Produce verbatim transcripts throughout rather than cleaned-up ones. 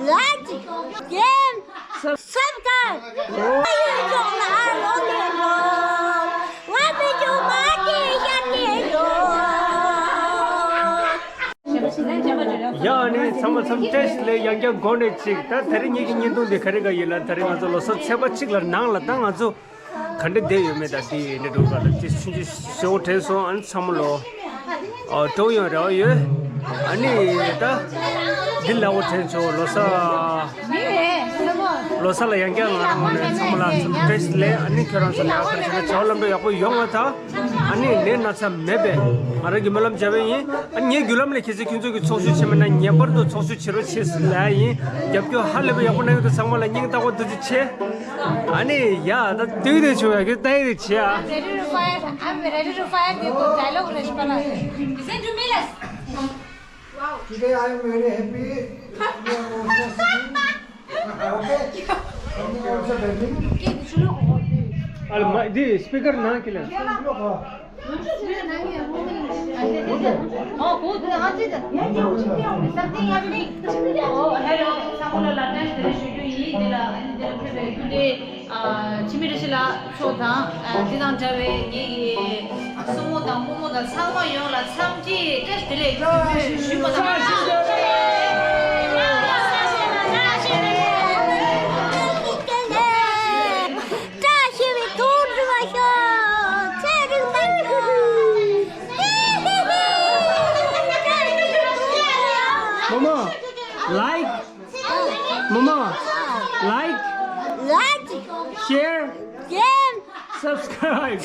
Like, share, subscribe. ཡ་ཨ་ནི་ཚང་མ་ཚང་མ་བཀྲ་ཤིས་བདེ་ལེགས། ཡང་བསྐྱར་འགོ་ནས་ཅིག་ད་ད་རིང་ངེད་ཀྱི་བརྙན་ཐུང་འདི་ག་རེ་ག་ཡིན་ལ། ད་རིང་ང་ཚོ་ལོ་གསར་ཚེས་པ་གཅིག་ལ་ནང་ལ་ད་ང་ཚོ་ག་འདྲ་བསྡད་ཡོད་མེད་ད་འདི་འདྲ་འགྲོ་ག་ལ་ཅི་ཆུང་ཆུང་ཞེ་པོ་དྲན་སོང་། ཨ་ནི་ཚང་མ་ལོ་ཨོ་སྤྲོ་ཡོང་རེ་བ་ཡོད། ཨ་ནི་ད་འདི་ལ་འོ་དྲན་ཆོག་ལོ་གསར། ལོ་གསར་ལ་ཡང་བསྐྱར་ང་རང་ངོས་ནས་ཚང་མ་ལ་ཚང་མ་བཀྲ་ཤིས་བདེ་ལེགས། ཨ་ནི་ཁྱོད་རང་ཚོ་ལ་ཨ་ཁར་བྱས་ན་བྱ་བ་ལམ་འགྲོ་ཡག་པོ་ཡོང་བ་དང་། ཨ་ནི་ནད་ན་ཚ་མེད་པའི་ང་རང་གི་སྨོན་ལམ་བྱ་བ་ཡིན། ཨ་ནི་ངའི་བརྒྱུད་ལམ་ལ་གལ་སྲིད་ཁྱོད་ཚོ་གི་ཚོགས་ཞུགས་བྱས་མེད་ན་ངེས་པར་དུ་ཚོགས་ཞུགས་བྱེད་རོགས་བྱེད་ཟེར་ལབ་ཡ་ཡིན། རྒྱབ་སྐྱོར་ཧ་ལས་པའི་ཡག་པོ་གནང་ཡོད་དུས་ཚང་མ་ལ་སྙིང་ཐག་པ་ཐུགས་རྗེ་ཆེ། ཨ་ནི་ཡ་ད་དུས་དེ་བྱུང་ཡ་གི་ད་ཡི་རེ་བྱེད་ཨ། I'm ready to fire. I'm ready to fire. དེ་གོ་dialogue རེ་ཞིག་པ་ལ། Listen to me, let's. Today I am very happy. We are also singing. Okay. Something also bending. ཨ་ལ་མ་འདི་སྤི་ཀར་ནང་གི་ལ། ཨོ་གོ་དེ་ཨ་ཙི་ད། ཨོ་ཧེ་ལོ། ཚང་མ་ལ་ལ་བཀྲ་ཤིས་བདེ་ལེགས་ཞུ་རྒྱུ་ཡིན། འདི་ལ་འདི་ལ་ཕེབས་པའི་སྐུ་མགྲོན་ཨ་འཆི་མེད་བཀྲ་ཤིས་ལགས་མཆོག་དང་ཨ་འདི་དང་འདྲ་བའི་ངེད་ཀྱི་སྲུ་མོ་དང་རྨོ་མོ་དང་ཚང་མ་ཡོངས་ལ་འཚམས་འདྲི་བཀྲ་ཤིས་བདེ་ལེགས་ཞུ་བ་དང་། བཀྲ་ཤིས་པའི་དོན་འགྲུབ་པར་ཤོག་ཚེ་རིང་པར་ཤོག་རྨོ་མོ། Like. རྨོ་མོ། Like. Like. Share. Share. Subscribe.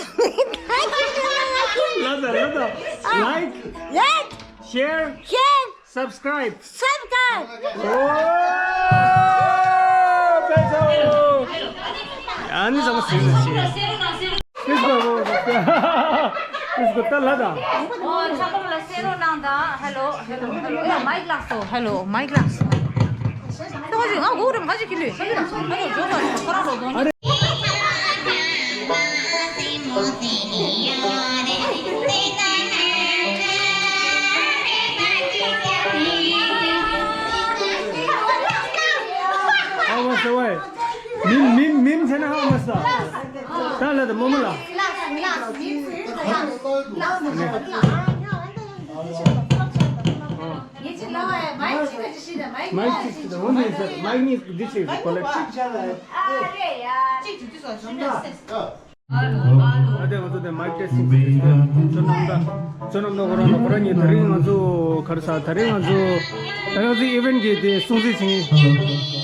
ལ་ད་ལ་ད། Like. Like. Share. Share. Subscribe. Subscribe. ཨོ། དཔེ་ཆ་ཨོ། ཨ་ནི་ཟ་མ་ཟིན་ཟིན། ཨིས་གོ་ཨིས་གོ་ད་ལ་ད། ཨོ་ཚང་མ་ལ་གསན་རོགས་གནང་དང་། ཧེ་ལོ་ཧེ་ལོ་ཧེ་ལོ། ཨེ་མའིག་ལགས་སོ། ཧེ་ལོ་མའིག་ལགས་སོ། ད་ང་ཞིག་ང་གོ་རེ་ང་ཞིག་གི་ལུས་ཧེ་ལོ་ཧེ་ལོ་ཇོ་ཁ་ཁ་རང་རོ་དོན། ཧ་མ་སོ་བའི། མིམ་མིམ་མིམ་ཟེར་ན་ཧ་མ་སོ། ད་ལ་ད་རྨོ་མོ་ལ། མའིག་གཅིག་ད་འོ་ནས་ཟེར་མའིག་གཉིས་འདི་ཞིག་གོ་ལེ། ཨ་དེ་ང་ཚོ་དེ་མའིག་ཊེ་སི་ཊིང་བྱེད་ཀྱི་ཡོད། བསོད་ནམས་ད། བསོད་ནམས་ད་ཁོ་རང་ལ་ཁོ་རང་གཉིས་ད་རིང་ང་ཚོ་ག་རེ་ཟ། ད་རིང་ང་ཚོ་ད་ང་ཚོ་ཨི་ཝེན་གྱི་དེ་སྲུང་བརྩི་བྱེད་ཀྱི་ཡིན།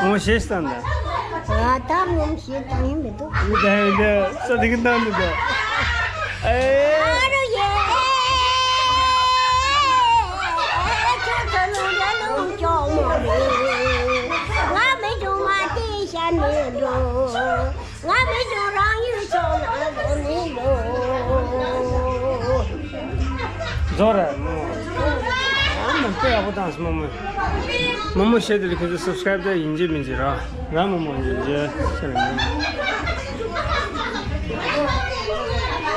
ངོ་ཤེས་སྟངས་དང་། ང་ད་ངོ་ཤེས་སྟངས་ཡིན་མི་འདུག །མི་ད་ཡིན་ད་ས་དེ་གི་སྟངས་འདུག་ད། ཨེ། ཨ་རུ་ཡེ། ཁྱོད་ཚོ་ལུང་ར་ལུང་ཅོག་མོ་རེད། ང་མི་ཆུང་མ་དེ་ཤ་ནས་འགྲོ། ང་མི་ཆུང་རང་ཡུལ་ཕྱོགས་ན་འགྲོ་མི་འགྲོ། རྫོགས་རེད་མོ། ཨ་མ་དཔེ་ཡག་པོ་བཏང་སོང་མོ་མོ། མོ་མོ་བཤད་དེ་ལ་ཁྱོད་ཚོ་སབ་སི་ཀ་རེབ་ད་ཡིན་གཅིག་མིན་གཅིག་ར། ར་མོ་མོ་ཡིན་གཅིག་ཟེར་མོ།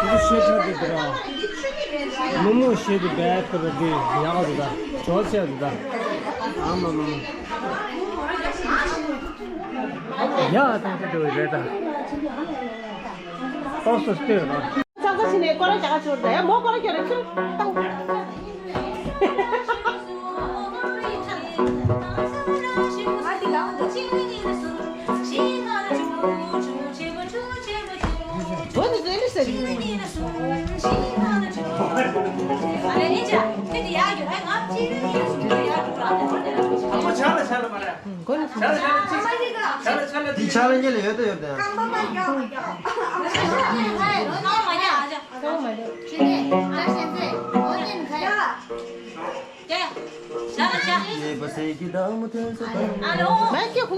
ཁྱོད་ཚོ་བཤད་ཁྲ་དེ་དེ་ར། མོ་མོ་བཤད་དེ་བས་ཁོ་ར་དེ་ཡག་པོ་དེ་ད་ཇོ་ཚེ་དེ་ད། ཨ་མ་མོ་མོ། ཡ་ད་དེ་དེ་རེད་ད། ཏོག་ཙམ་སྟེར་ར། ཙག་ཙག་བྱས་ནས་སྐོར་ར་རྒྱག་ག་ཆོར་ད་ཡ་མོ་སྐོར་ར་རྒྱག་ར་ཁྱོད་ཏང་། འོ་ནི་ཟེར་ནི་ཟེར་གྱི་ཡོད། འགོ་ནས་འདི་ཆ་ལ་ཉེ་ལ་ཡོད་དོ་ཡོད་དོ། ཨོ་དེ་མགྱོགས་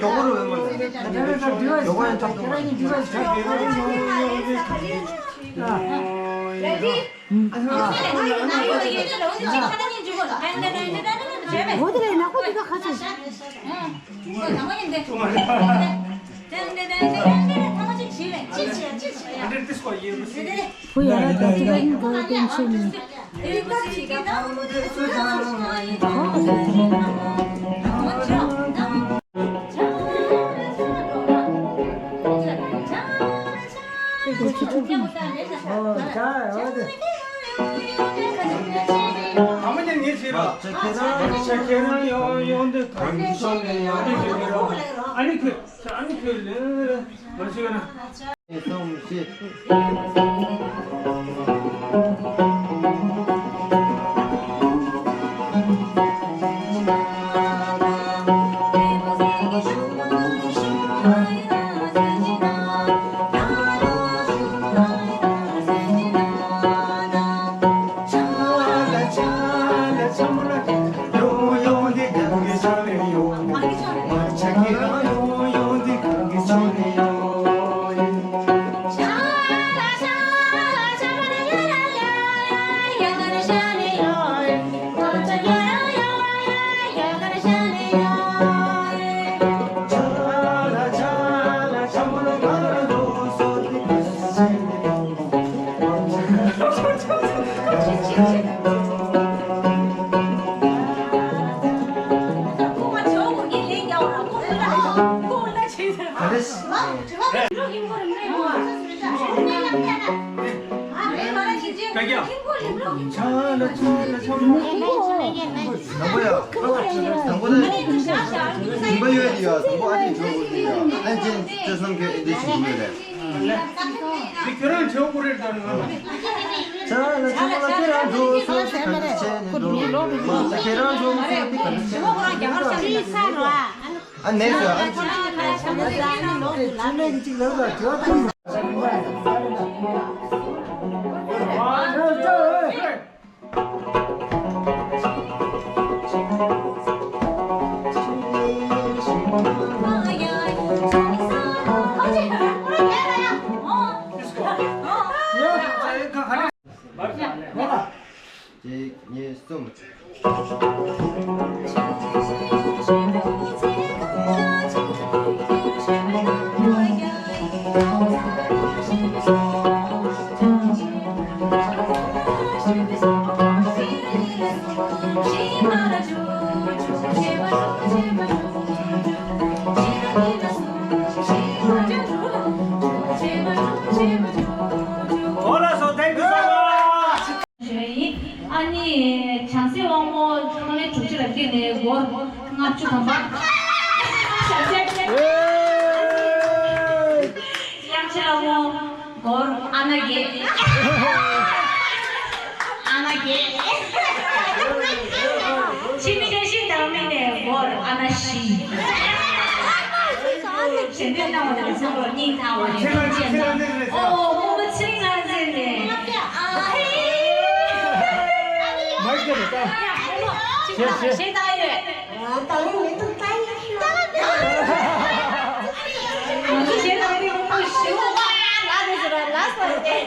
པོ་རུ་ཡོང་མ་རེད། མགྱོགས་པོ་ཡང་འཁྲབ་ཐུབ་མ་རེད། འོ་དེ་ལས་ནག་པོ་དེ་ག་ཁ་ཆེ། བུ་ཡ་ར་ད་ཅི་ག་ཡིན་གོ་བསྟན་ཆེ་ནི། ཨ་ནི་ཁྱོད། ཨ་ནི་ཁྱོད་ལ་མ་ཤེས་ན། དང་པོ་ཡ། དང་པོ་ད་རིམ་པ་ཡོད་ཀྱི་ཡ། དང་པོ་ཨ་ནི་ཇོ་བོ་དེ་ཡ། ཨ་ཅེ་ཅེ་སམ་ཁེ་འདི་ཞིག་ཡོད་རེད། འདི་ཁྱོད་རང་ཇོ་བོ་རེད་ད་ནི། ཆ་ལ་ཆ་ལ་ཁྱེད་རང་འགྲོ་སོང་ཁྱེད་རང་ཆེ་ནི་འགྲོ་མ་ཁྱེད་རང་འགྲོ་མ་སོང་འདི་ག་ནས་ཆེ་ནི་འགྲོ་མ། ཨ་ནས་སོ། གཅིག་གཉིས་གསུམ། ཨ་ནི་བྱང་སེམས་དབང་མོ་ཐོག་ལས་དྲུག་ཅུ་ལ་སྐྱེས་ནས་སྒོར་ལྔ་བཅུ་ཐམ་པ། དབྱངས་ཅན་ལྷ་མོ་སྒོར་ཨ་ན་བརྒྱད། ཨ་ན་བརྒྱད། འཆི་མེད་བཀྲ་ཤིས་བདག་མེད་ནས་སྒོར་ཨ་ན་བཞི། གཞན་དོན་སྣང་བ་དང་མཚུངས་པར་སྙིང་ཐག་པ་ནས་ཐམས་ཅད་ན། ཨོ་སྔོན་པོ་ཚེ་རིང་ལྷ་མཛེས་ནས། ཨ་ཧེ། མ་ཡིག་ཀྱང་མེད་ད། ཞེས་ཞེས། ཞེས་བཏང་ཡོད། ང་ད་ལོ་མི་ཐུབ་ད་ཡིན། ང་ཚོ་ཞེས་བཏང་དུས་ཁོང་ཞི་བོ་ལ་དེ་ཟེར་བ་ལ་སོང་སྟེ།